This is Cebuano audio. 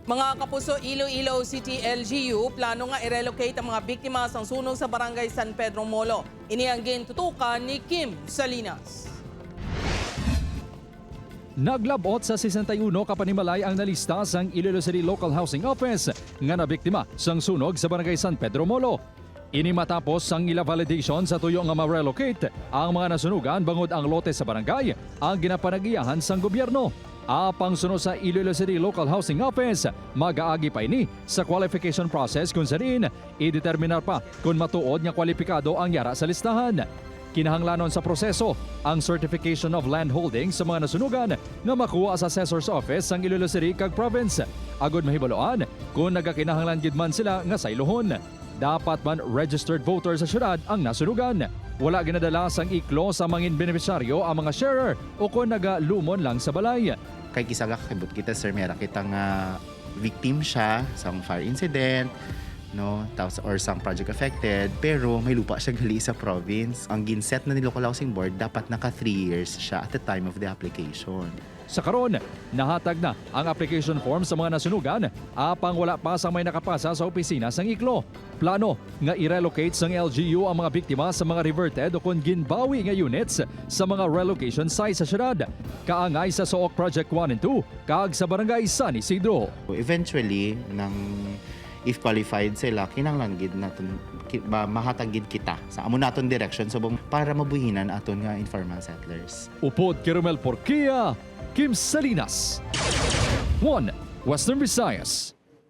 Mga kapuso, Iloilo City LGU plano nga i-relocate ang mga biktima sang sunog sa Barangay San Pedro Molo. Ini ang gintutukan ni Kim Salinas. Naglabot sa 61 ka panimalay ang nalista sang Iloilo City Local Housing Office nga nabiktima sang sunog sa Barangay San Pedro Molo. Ini matapos sang ila validation sa tuyo nga ma-relocate ang mga nasunugan bangod ang lote sa barangay ang ginapanagiyahan sang gobyerno. Apang suno sa Iloilo City Local Housing Office, magaagi pa ini sa qualification process kung saan i-determinar pa kung matuod nga kwalipikado ang yara sa listahan. Kinahanglanon sa proseso ang Certification of Land Holding sa mga nasunugan nga makuha sa Assessor's Office sang Iloilo City kag Province. Agod mahibaluan kung nagakinahanglan gid man sila nga sayluhon. Dapat man registered voter sa syudad ang nasunugan. Wala ginadala sang ICLO sa mangin benepisyaryo ang mga sharer o kung nagalumon lang sa balay. Kay kisaga kakibot kita, sir, mera kita nga victim siya sa fire incident, no, tapos or some project affected, pero may lupa siya gali sa province. Ang ginset na ni Local Housing Board, dapat naka 3 years siya at the time of the application. Sa karon, nahatag na ang application form sa mga nasunugan apang wala pa sa may nakapasa sa opisina sang ICLO. Plano nga i-relocate sang LGU ang mga biktima sa mga reverted o kung ginbawi nga units sa mga relocation sites sa syudad. Kaangay sa Sooc Project 1 and 2 kag sa Barangay San Isidro. Eventually, nang if qualified sila, kinahanglan gid naton mahatag gid kita sa amo naton direction subong para mabuhinan aton nga informal settlers. Upod kay Romel Porquia, Kim Salinas. 1. Western Visayas.